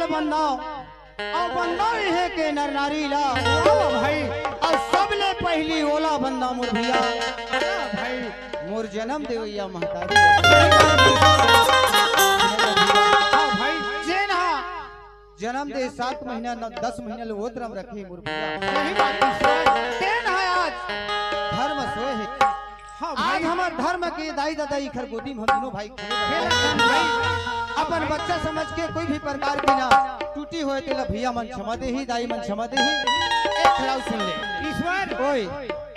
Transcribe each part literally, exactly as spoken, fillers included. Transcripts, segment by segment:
बंदा, अउ बंदा इहे के नर नारी ला। वाह भाई। अउ सबले पहिली ओला बंदा मोर भैया। वाह भाई। मोर जनम देवइया महतारी। हाँ भाई। जेन हा जनम दे सात महीना, न दस महीना ले ओतरम रखे मोर भैया। सही बात है सर। तेन हा आज धर्म सोए हे। हाँ आज भाई। हमर धर्म के दाई ददा इखर गोदी में हम दुनों भाई खेले खेलत हन भाई। अपन बच्चा समझ के कोई भी प्रकार की ना टूटी होए तेला भैया मन क्षमा देही, दाई मन क्षमा देही। एक लाव सुन ले। ईश्वर। ओए।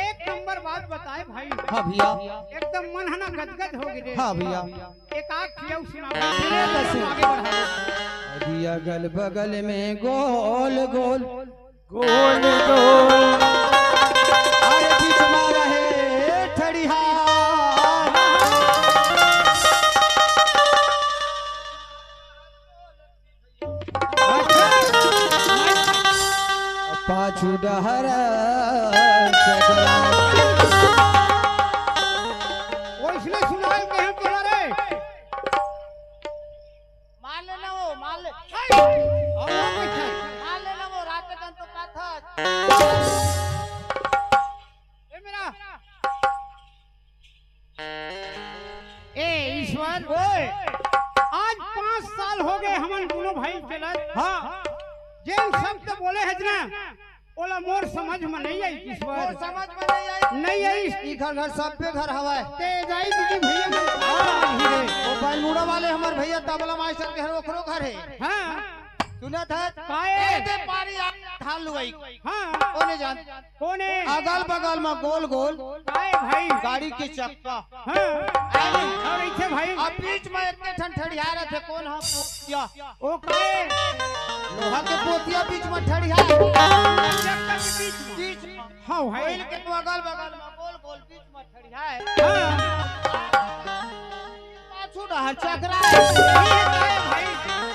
एक नंबर बात बताए भाई। हाँ भैया। एकदम मन है ना गदगद हो गए। हाँ भैया। एक आध ठिया सुनाओ। फिर तो सुन। आगे बढ़ाओ। अरे अगल बगल में गोल गोल, गोल गोल। अरे बीच में रहे ठड़िहार। पाछू डहर चकला। ओइसने सुनाई के हम तोरा रे। मार लेना वो, मार ले। और वो कोई था? मार लेना वो, रात के दन तो का था? ए मेरा। ए ईश्वर। ओए। आज पाँच साल हो गए हमन दोनों भाई चलत। हाँ। जेन शब्द बोले है ना, ओला मोर समझ में नहीं आई ईश्वर। मोर समझ में नहीं आई। नहीं आई। ई घर घर सब पे घर हवाए। ते जाई दीदी भैया मन। हाँ। ही रे। वो बैलमुड़ा वाले हमर भैया तबला मास्टर के घर ओकरो घर है। हाँ। सुनत है? काए? ए दे पारी आ धान लुआई। हाँ। कोने जान? कोने? अगल बगल में गोल गोल। काए भाई? गाड़ी के चक्का। हाँ। अरे। और इथे भाई? अब बीच में इतने ठन ठड़िया रहे थे, कौन हम? क्या? ओ काए? लोहा के पोतिया बीच में ठड़िया। चक्का के बीच में। बीच में। हाँ भाई। कोइल के बगल बगल में गोल गोल बीच में ठड़िया है। हाँ। पाछू डहर चकरा है। ये काए भाई?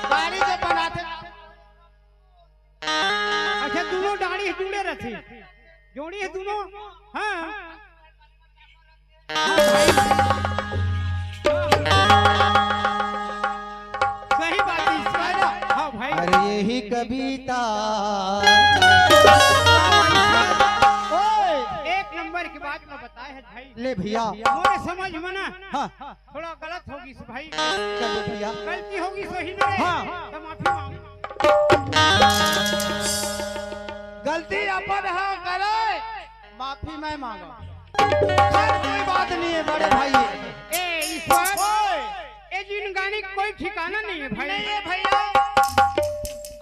गाड़ी जब बनाते अच्छा, दोनों डाड़ी जुड़े रहते, जोड़ी है दोनों। हाँ। हाँ भाई। सही बात है, ईश्वर। हाँ भाई। अरे यही कविता। ओए। एक नंबर की बात मैं बताए है भाई। ले भैया। मोरे समझ में ना। हाँ। थोड़ा गलत होगी से भाई। चलो भैया। गलती होगी सही में रे। हाँ। तो माफी मांग। गलती अपन हा करे, माफी मैं मांगा। खैर, कोई बात नहीं है बड़े भाई। ए ईश्वर, ओए। ए जिंदगानी कोई ठिकाना नहीं है भाई। नहीं है भैया।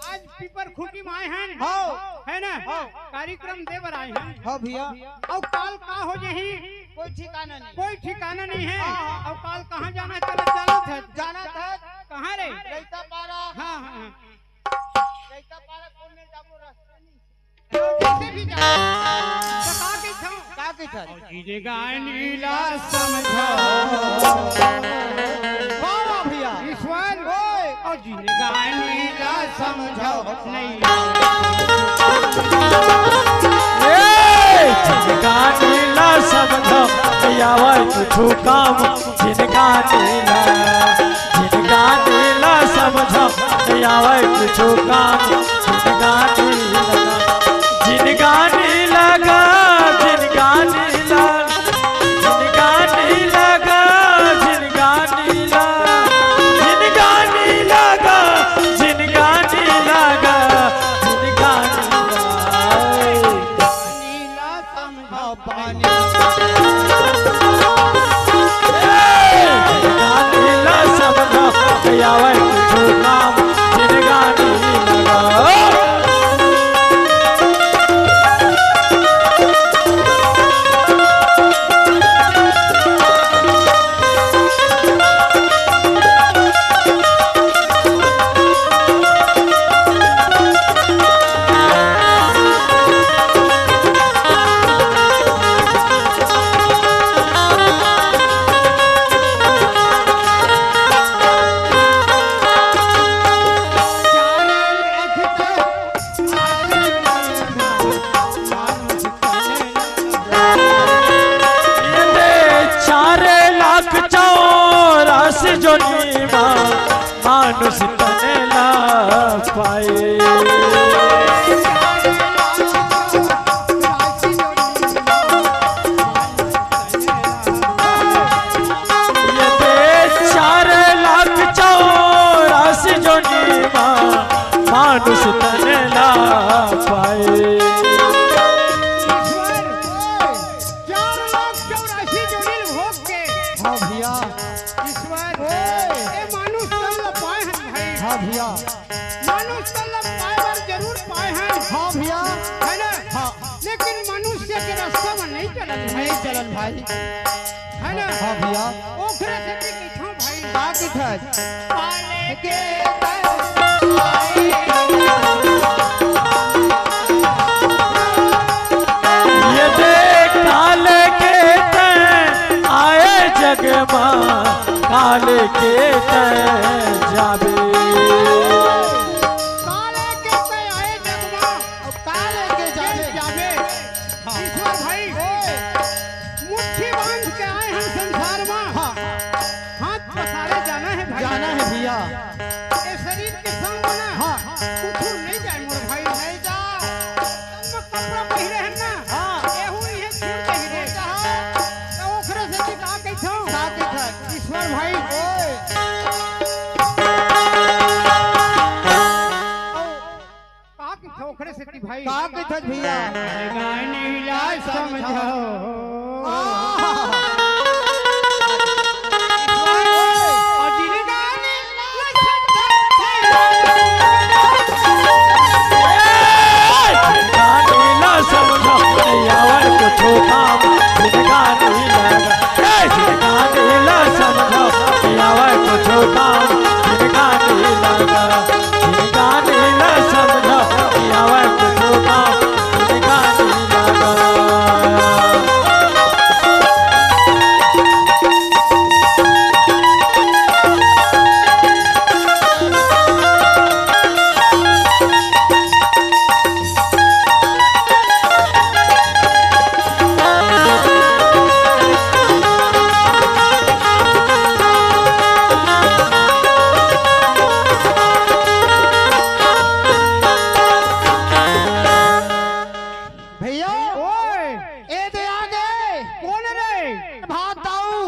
आज पीपर खूंटी में आए हैं। हाँ। है ना? हाँ। कार्यक्रम दे बर आए हैं। हाँ भैया। और काल का हो जाही? कोई ठिकाना नहीं। कोई ठिकाना नहीं है। हाँ, हाँ। और काल कहाँ जाना है, चला जाना था। जाना था। कहाँ रे? लइता पारा। हाँ, हाँ, हाँ। लइता पारा घूमने जाबो, रास्ता नहीं। जैसे भी जाओ। तो का कही था? का कही था? जिनगानी ला समझो। वाह, वाह भैया। ईश्वर। ओए। और जिनगानी ला समझो। नहीं। ए, जिनगानी ला समझो, नहीं आवे कुछु काम। जिनगानी ला, जिनगानी ला समझो, नहीं आवे कुछु काम। जिनगानी लगा, जिनगानी लगा, जिनगानी लगा। जिनगानी लगा, जिनगानी लगा, जिनगानी लगा, जिनगानी लगा, जिनगानी लगा। नीला समझा पानी। जिनगानी ला समझा, आवे कुछु काम, जिनगानी लगा। पाए। ये दे चार लाख चौरासी जोनी मा मानुष तन ला पाए। ईश्वर, चार लाख चौरासी जोनी भोग के। हाँ भैया। ईश्वर, ओए। ए मानुष तन ला पाए हन भाई। हाँ भैया। मानुष तन ला पाए बर जरूर पाए हन। हाँ भैया। है ना? हाँ। लेकिन मनुष्य के रास्ता में नहीं चलन भाई। नहीं चलन भाई। है ना? हाँ भैया। ओखरे से भी कइथों भाई। का कइथस? काले के ये देख काले के तैं आए जग मा, काले के तैं जाबे। काले के तैं आए जग मा, अउ काले के जाबे। जाबे। हाँ। ईश्वर भाई, ओए। मुट्ठी बांध के आए हन संसार मा। हाँ। हाथ पसारे जाना हे भाई। जाना हे भैया। ए शरीर के संग ना। हाँ। कुछु नहीं जाए मोर भाई। नहीं जाए। तन में कपड़ा पहिरे हन ना। हाँ। एहू इहे छूट पहिरे। हाँ। त ओखरे से का कइथों? का कइथस? ईश्वर भाई। ओए। का कइथस ओखरे सेती भाई? का कइथस भैया? जिनगानी ला समझो। आहा। अउ जिनगानी ला समझो। जिनगानी ला समझो, नहीं आवे कुछो काम, जिनगानी लगा। ए, जिनगानी ला समझो, नहीं आवे कुछो काम, जिनगानी लगा। जिनगानी ला समझो, नहीं आवे कुछो काम, जिनगानी लगा। भैया, ओए। ए दे आ गे। कोन रे? प्रभात दाऊ।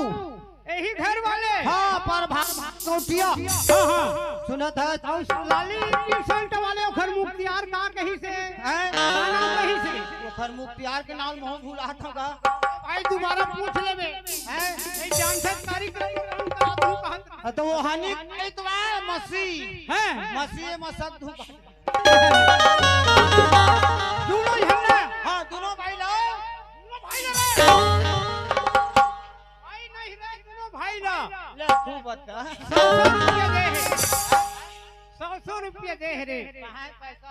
एही घर वाले? हाँ, प्रभात गौटिया। हाँ, हाँ। सुनत हस? अउ लाली टी शर्ट वाले ओखर मुख्तियार का कहिसे? हैं? का नाम कहिसे? ओखर मुख्तियार के नाम महूँ भुलात हँव गा। भाई, दोबारा पूछ लेबे। हैं? नहीं जानत हस, तारीख कौन करा तू कहत? हाँ, त वो हनी एक बार मसी। हैं? मसी में सब धूप। दूनों झन ला। हाँ, दूनों भाई ला। दूनों भाई ला रे। भाई नहीं रे, दूनों भाई ला। ले, तू बता। सौ सौ रुपया दे हे। सौ सौ रुपया दे हे रे। कहाँ हे पैसा?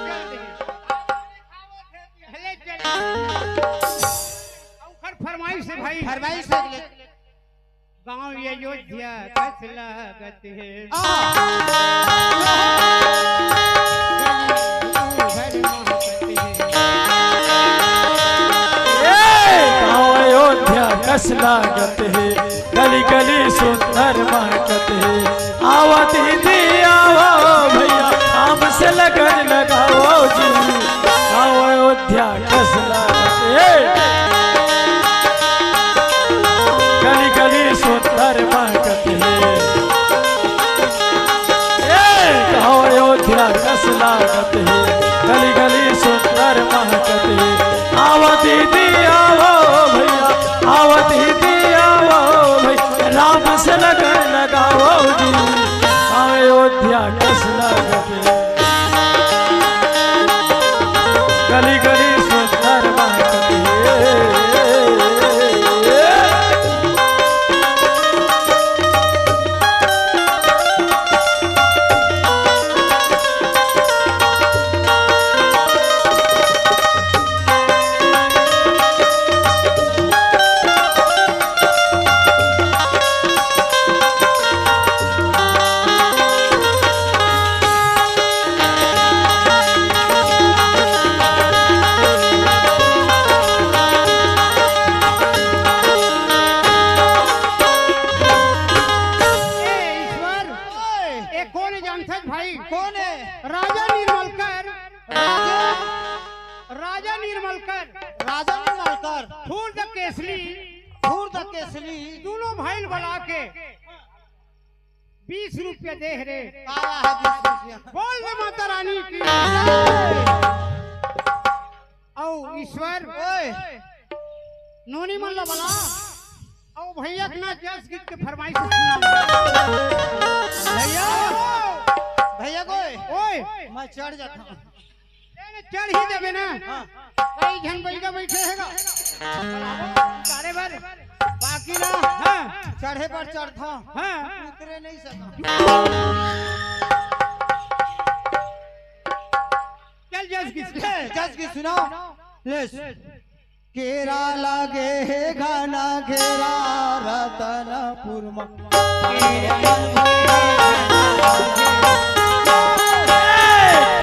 चल दे। ले चल। ओखर फरमाइश हे भाई। फरमाइश हे, ले। गाँव अयोध्या कस लागत हे। आ। ए, गाँव अयोध्या कस लागत हे, गली गली सुंदर महकत हे। आवा दीदी आवा भैया, हमसे लगन लगावा जी। गाँव अयोध्या कस लागत हे। गली गली सुंदर महकत हे। ए, गाँव अयोध्या कस लागत हे। गली गली सुंदर महकत हे। आवा दीदी आवा भैया, आवा दीदी आवा भैया, राम से लगन लगावा जी। गाँव अयोध्या कस लागत हे। गली गली सुंदर महकत हे। जानथस भाई? कोन हे? राजा निर्मलकर। राजा? राजा निर्मलकर। राजा निर्मलकर। खुर्द केसली। खुर्द केसली। दूनों भाई ल बला के बीस रुपया दे हे रे। का हे बीस रुपया? बोल दे माता रानी की। अउ ईश्वर, ओए। नोनी मन ला बला, अउ भैया के ना जस गीत के फरमाइश सुना। भैया, भैया कोई, ओए। मैं चढ़ जाता हूँ। ए, चढ़ ही देबे ना। हाँ। कई झन बइगा बइठे हे गा। सारे बार। बाकी ना, हाँ। चढ़े पर चढ़ता हूँ। हाँ। उतरे नहीं सका। चल जस गीत। ए, जस गीत सुनाओ। ले। केरा लगे हे घना घेरा रतनपुर म।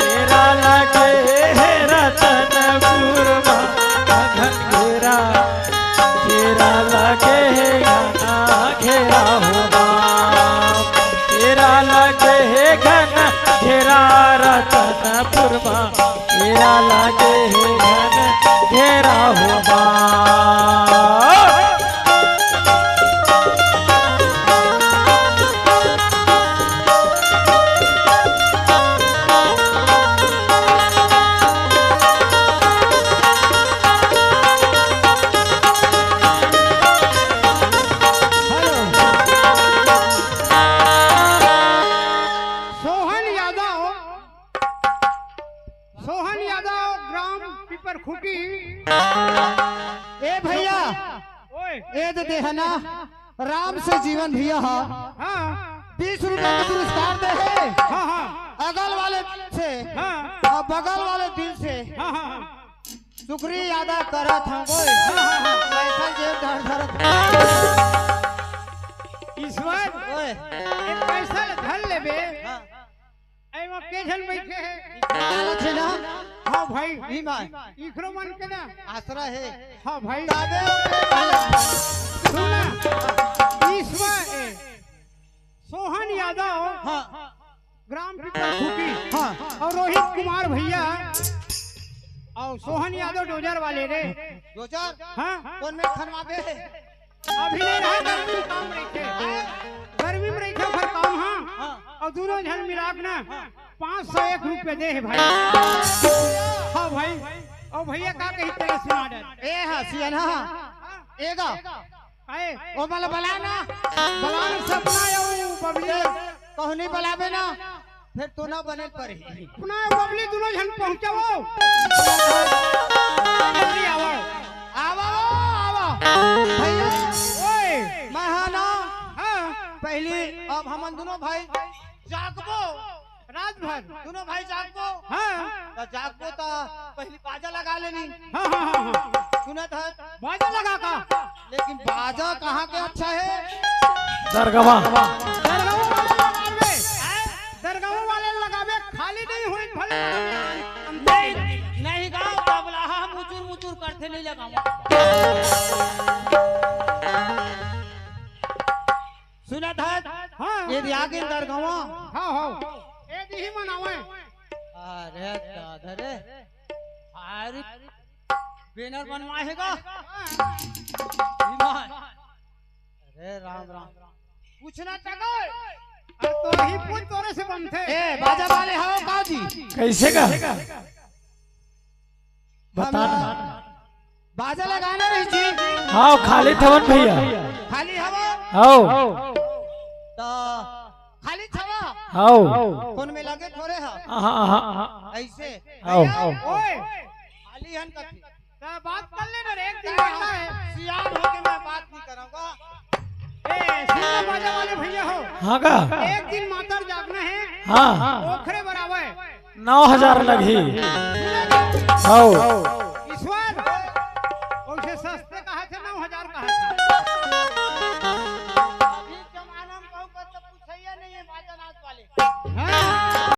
केरा लगे हे रतनपुर म, घन घेरा, केरा लगे हे घना घेरा हो राम। केरा लगे हे घन घेरा रतनपुर म, केरा लगे हे घन घेरा हो बा। सोहन यादव, सोहन यादव, ग्राम पीपर खूटी। ए भैया, ओए। ए दे देहना, राम से जीवन भैया हा। हाँ। बीस रुपया के पुरस्कार दे हे। हाँ, हाँ। अगल वाले दिल से, हाँ। अउ बगल वाले दिल से। हाँ, हाँ, हाँ। शुक्रिया अदा करत हंव, ओए। हाँ, हाँ, हाँ। पैसा जेब धर धरत। ईश्वर, ओए। ए पैसा ल धर लेबे। हाँ। एमा के झन बइठे हे? लालच हे ना? हाँ भाई। ई मा। इखरो मन के ना? आसरा हे। हाँ भाई। ताबे ओ के सुन ना, ईश्वर, ए, सोहन यादव, हाँ। ग्राम पीपर खूटी, हाँ। अउ रोहित कुमार भैया, अउ सोहन यादव डोजर वाले रे। डोजर? हाँ। कोन में खनवाबे? अभी नहीं रहा, गर्मी में काम रहिथे। गर्मी में रहिथे, ओखर काम, हाँ। हाँ। अउ दूनों झन मिला के ना, हाँ। पाँच सौ एक रुपया दे हे भाई। हाँ भाई, अउ भैया का कही तेला सुना डर। ए हाँ, सियन हाँ। हाँ। ए गा। आए। ओ मला बला ना। बला ना सपना या वो बबली। कहूँ नहीं बलाबे ना। फेर तो ना बने परे। अपना बबली दूनों झन पहुंचाओ। बबली आवो। आवा, आवा। भैया। ओए। मैं हा ना। हाँ। पहली अब हमन दूनों भाई जागबो। रात भर। दूनों भाई जागबो। हाँ। त जागबो त पहली बाजा लगा लेनी। हाँ, हाँ, हाँ, हाँ। सुनत हस? बाजा लगा का? लेकिन बाजा कहाँ के अच्छा हे? दरगवा। दरगवा वाले लगाबे। हैं? दरगवा वाले लगाबे, खाली नहीं होई भले। नहीं, नहीं गाओ, तबला हा मुचुर मुचुर करथे, नहीं लगावा। सुनत हस? हाँ। ये दे आगे दरगवा। हाँ, हाँ। ये दे ही मनावे। अरे दादा रे। अरे बैनर बनवाए हे गा? ईमान। अरे राम राम। पूछना चाहो? अरे तो ही पूछ, तोरे से बनथे। ए, बाजा वाले हव का जी? कैसे का? बता ना। बाजा लगाना नहीं जी। हाँ, खाली थवन भैया। खाली हवा? हाँ। तो खाली छवा? हाँ। कोन में लगे थोरे हा? हाँ, हाँ, हाँ। ऐसे? हाँ। भैया, ओए। खाली हन कथी? त बात कर लेना रे, एक दिन करना है। सियान होके मैं बात नहीं करूँगा। ए, सुन लो बाजा वाले भैया हो। हाँ का? एक दिन मातर जागना है। हाँ। ओखरे बराबर। नौ हजार लगही। सुने? हाँ।